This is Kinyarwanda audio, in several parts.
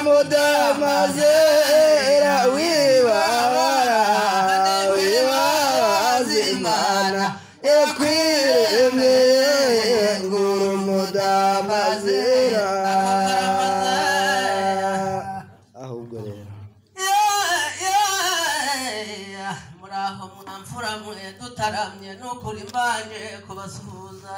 Mudamazera wibabara wibabaza Imana yakwiremeye nguru mudamazera. Ahubwo rero muraho mwamfura mwe dutaramye n'ukuri mbanje kubasuhuza.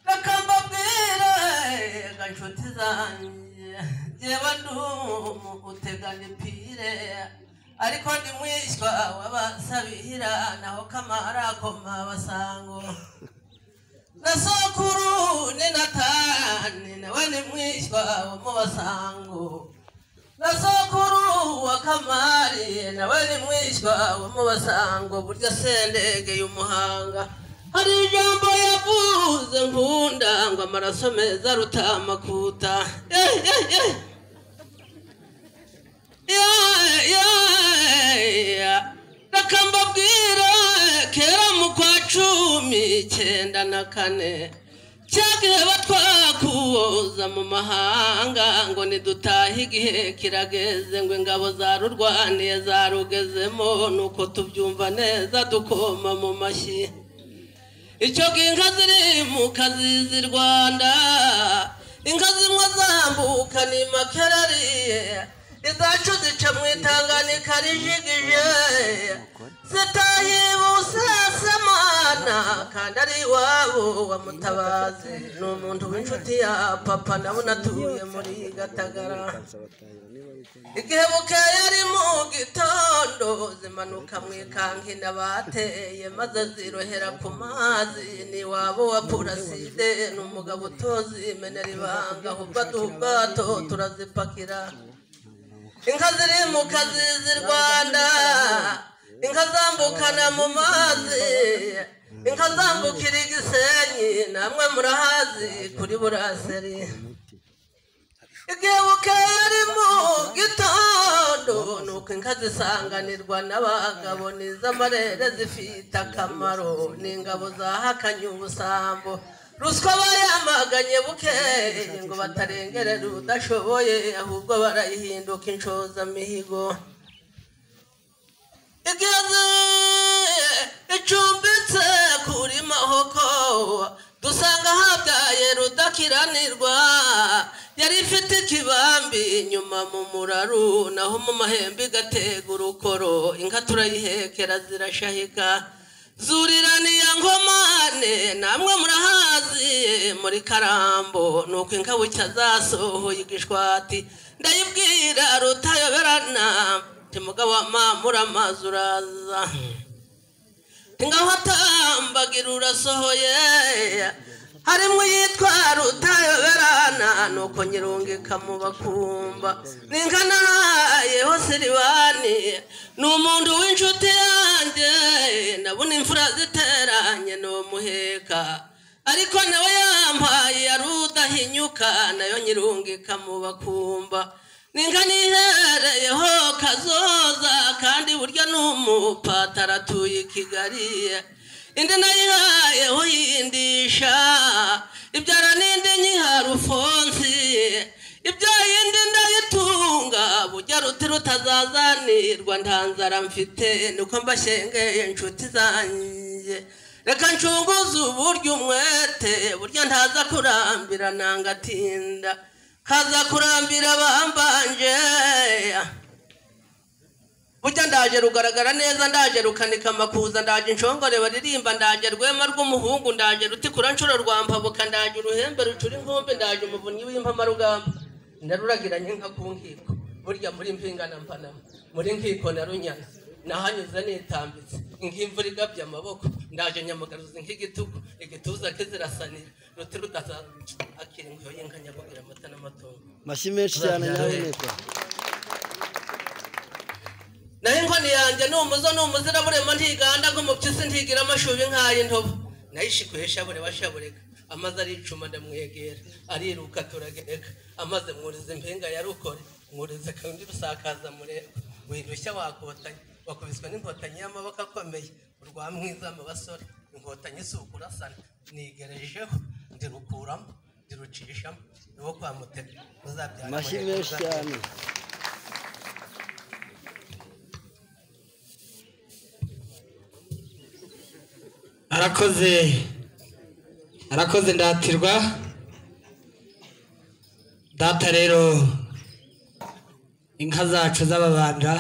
Reka mbabwire ga nshuti zanjye, jyewe ndumu uteganya ipire ariko ndi mwishywa w'abasabira naho kamara koma basango na sokuru ni Natani nawe ni mwishywa wo mu basango na sokuru wa Kamari nawe ni mwishywa wo mu basango. Burya sendege y'umuhanga hari ijambo yavuze nkunda ngo amaraso meza aruta amakuta. Reka mbabwire kera mu kwa 94 cyagihe batwakuza mu mahanga ngo nidutahe igihe kirageze ngo ingabo zarurwaniye zarugezemo nuko tubyumva neza dukoma mu mashyi. Icyo gihe inka ziri mu kazizi Rwanda, inka zimwe zambuka ni Makerariye, izacu zica mu Itanganika rijigije zitahi Busasamana kandi ari iwabo wa Mutabazi ni umuntu w'inshuti ya papa nawe unatuye muri Gatagara. Igihe bukeye ari mu gitondo zimanuka mu ikankina bateye maze zirohera ku mazi ni iwabo wa Puraside ni umugabo utozi imenera ibanga ahubwo aduha ubwato turazipakira. Inka ziri mu kazizi Rwanda, inka zambukana mu mazi, inka zambukira Igisenyi namwe murahazi kuri Buraseri. Igihe bukeye ari mu gitondo nuko inka zisanganirwa n'abagabo n'iz'amarere zifite akamaro n'ingabo zahakanye ubusambo. Ruswa bayamaganye bukeye ngo batarengerera udashoboye ahubwo barayihinduka inshozamihigo. Igihe icumbitse kuri Mahoko dusanga habyaye Rudakiranirwa yari ifite ikibambi inyuma mu muraru naho mu mahembe igatega urukoro inka turayihekera zirashahika. Zuriraniya nkomane namwe murahazi muri Karambo nuko inka bucya zasohoye igishwati ndayibwira rutayoberana nti mugabo wa mama amazi uraza ngaho atambagira urasohoye harimo yitwa Rutayoberana nuko nyirungika mu bakumba ninka nahayeho Silivani ni umuntu w'inshuti yanjye nabona imfura ziteranye no muheka ariko nawe yampaye arudahinyuka nayo nyirungika mu bakumba ninka nihereyeho Kazoza kandi burya n'umupatara atuye i Kigali indi nayihayeho yindisha ibyara n'indi nyiha Rufonsi ibyaye indi ndayitunga burya ruti rutazazanirwa nta nzara mfite nuko mbashengeye inshuti zanjye. Reka ncunguze uburyo umwete burya ntaza kurambira nangatinda kaza kurambira bambanje. Burya ndaje rugaragara neza ndaje rukanika amakuza ndaje inshongore baririmba ndaje rwema rw'umuhungu ndaje rutikura nshuro rwa mpabuka ndaje uruhembe rucura inkumbi ndaje umuvunyi w'impamarugamba naruragiranye nka ku nkiko burya muri mpinga na mpanama muri nkiko na Runyana nahanyuze nitambitse nk'imvura igabye amaboko ndaje nyamagaruzi nk'igitugu igituza kizirasanira ruti rudaza akiri ngo y'inka nyabugira amata n'amatungo. Mashyi menshi cyane nyabuneka. Naho inkoni yanjye ni umuzo ni umuzira burema ntiganda nk'umupyisi ntigira amashubi nk'ay'intobo nayishikuye shabure washabureka amaze aricuma ndamwegera ariruka turagereka amaze mwuriza impinga ya Rukore mwuriza kandi rusakaza mureba wirushya wakotanye wakubiswe n'inkotanyi y'amaboko akomeye urwa mwiza mu basore inkotanyi si ukurasana nigerejeho ndi Ndirukuramo ndirucishamo niwo kwa Mutega uzabyara. Amashyi menshi cyane. Arakoze, arakoze ndatirwa data. Rero inka zacu z'ababanda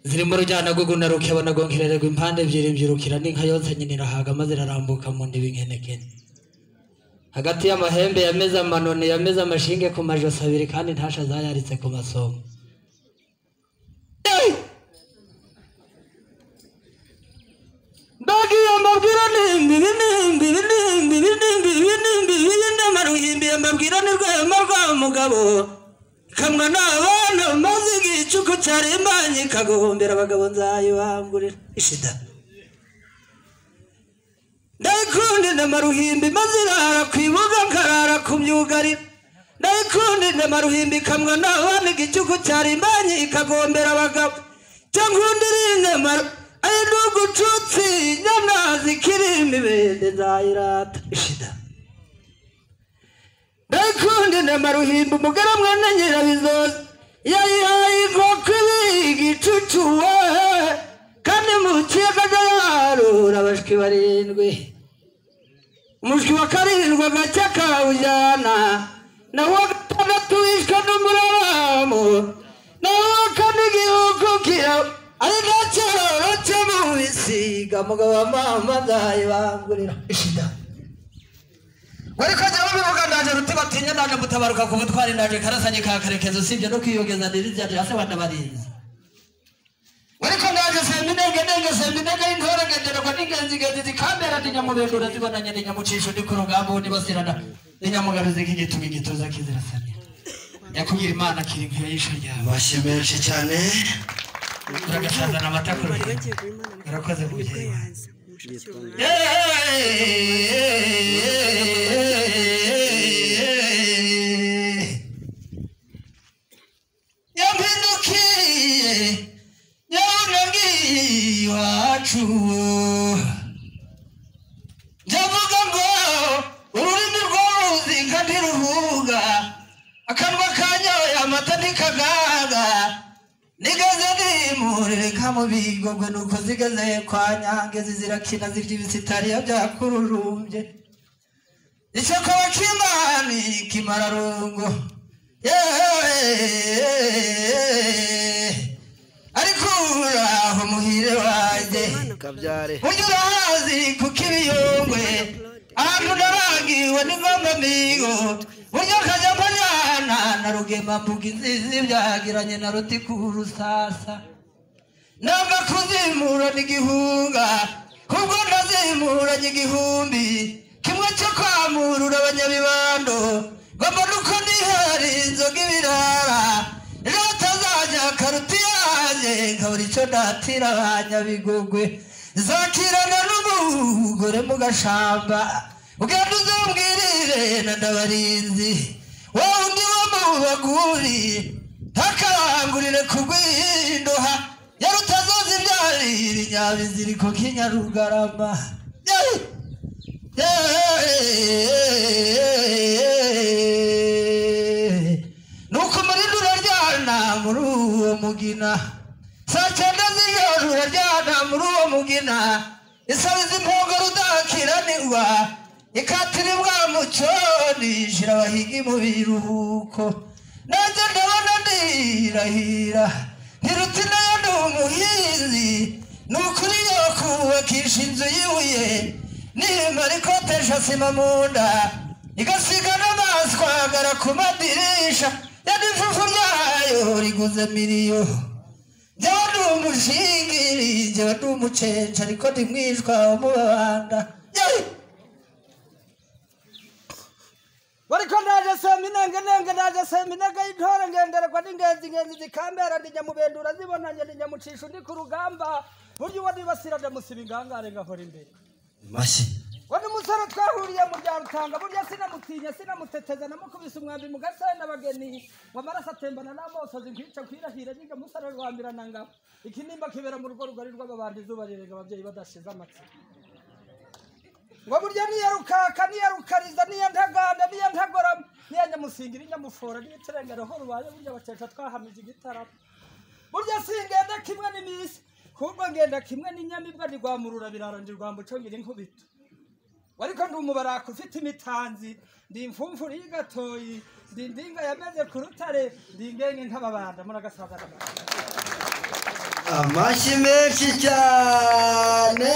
zirimo urujyana rw'uguna rukebona gonkerererwa impande ebyiri mbyirukira n'inka yose nyina irahaga maze irarambuka mu ndiba inkenekene hagati y'amahembe yameze amanone yameze amashinge ku majosi abiri kandi ntasha zayaritse ku masomo. Mbagiye mbabwira nimbi nimbi nimbi nimbi nimbi n'amaruhimbi mbabwira ni rwema rwa mugabo kamwa n'abana maze igicuku cyarimbanye kagombera abagabo nzayibangurira ishida. Ndayikunda n'amaruhimbi maze irara ku ibuga nkarara ku myugariro. Ndayikunda n'amaruhimbi kamwa n'abana igicuku cyarimbanye ikagombera abagabo cyangwa n'amaro ayo n'ugucutsi inyana zikiri imibende nzayirata ishida. Ndayikunda n'amaruhimbi umugara mwana nyirabizoza yayihaye inkoko igicucu we kandi mu kiyaga yarura abashwi barindwi umushwi wa karindwi agacya akawujyana naho uwa gatandatu wishwe n'umuraramo naho uwa kane igihugu kira ari nacyororo cyo mu bisiga mugabo wa mama nzayibangurira ishida. Ariko jya babivuga ndaje ruti batinya ndaje mutabaruka ku butwari ndaje karasanye ka karekezo usibye no kwiyogeza ndirizya hasi bandabarinzi. Ariko ndaje semba intege nenge semba intege y'intore ngendererwa n'ingenzi ngenzi zikambera ndi nyamubendura zibonanye ndi nyamucisho ndi ku rugamba undi basirana ndi nyamugaruzi k'igitugu igituza kizirasamira. Nyakubwira Imana kiri nk'iyisho ryawe. Amashyi menshi cyane. Uragasazana amata ku ruhimbi. Urakoze mubyeyi wanjye. Yampindukiye nyabunangiye iwacu ndavuga ngo ururimi rw'uruzinga ntiruhuga akanwa kanyoye amata ntikagaga nigeze nimurire nka mu bigogwe nuko zigeze kwa Nyangezi zirakina zirya ibisitariya byakururumbye icyokoba cy'imani kimararungu ariko uraho muhire wanjye Kabyare. Ujya urahazi kuko ibiyungwe ahantu narangiwe n'ingoma migo buryo kajya mbajyana na rugema mbuga inzizi byagiranye na ruti ku rusasa nanga kuzimurana igihunga ubwo ndazimuranye igihumbi kimwe cyo kwamurura abanyabibando ngo mbone uko nihari inzoga ibirara ejo batazajya karuti yanjye nkabura icyo ndatira abanyabigogwe zakirana n'umugore mu gashamba ugenda uzumbwirire na ndabarinzi wowe undi wo mu baguri ntakabangurire kugwindoha yarutazoza ibyarira inyabiziriko k'inyarugarama. Nuko umurindi uraryana muri uwo mugina saa cyenda z'ijoro uraryana muri uwo mugina isabiza impongo rudakiranirwa ikatira imbwa mu cyoni ishira abahigi mu biruhuko nanjye ndabona ndirahira ntiruti nayo ndi umuhinzi ni ukuri yo kubakisha inzu y'ibuye nimara ikotesha sima mu nda igasiga n'amaswagara ku madirisha yadifufu ryayo riguze miliyo. Njyewe ndi umushingiri njyewe ndi umucenca ariko ndi mwishwa wo mu babanda. Bariko ndaje semba inenge nenge ndaje semba intege y'intore ngendererwa n'ingenzi ngenzi zikambera ndi nyamubendura zibonanye ndi nyamucisha undi ku rugamba burya uwo nibasira ndamusiba ingangare ngahora imbere. Amashyi. Wani umusore twahuriye mu bya Rutanga burya sinamutinya sinamuteteza namukubise umwambi mu gasana abageni ngo amaraso atembana n'amosozi nkwica kwirahira niga musore rwambirana ngabo ikinimba kibera mu rugo rugari rw'ababandi izuba rirenga ababyeyi badashize amatsiko. Ngo burya niya rukaka, niya rukariza, niya ntaganda, niya ntagorama, niya nyamusingira, inyamufora, n'ibiterengero ho rubaye. Burya bakesha twahamije igitaramo. Burya singenda kimwe n'imisi, ahubwo ngenda kimwe n'inyamibwa, ndirwamurura birara, ndirwambuco ngira inkubito. Ariko ndi umubaraka ufite imitanzi, ndi imfumfuri y'igatoyi, ndi indinga yameze ku rutare, ndi ingenge ntababanda muragasaza. Amashyi menshi cyane.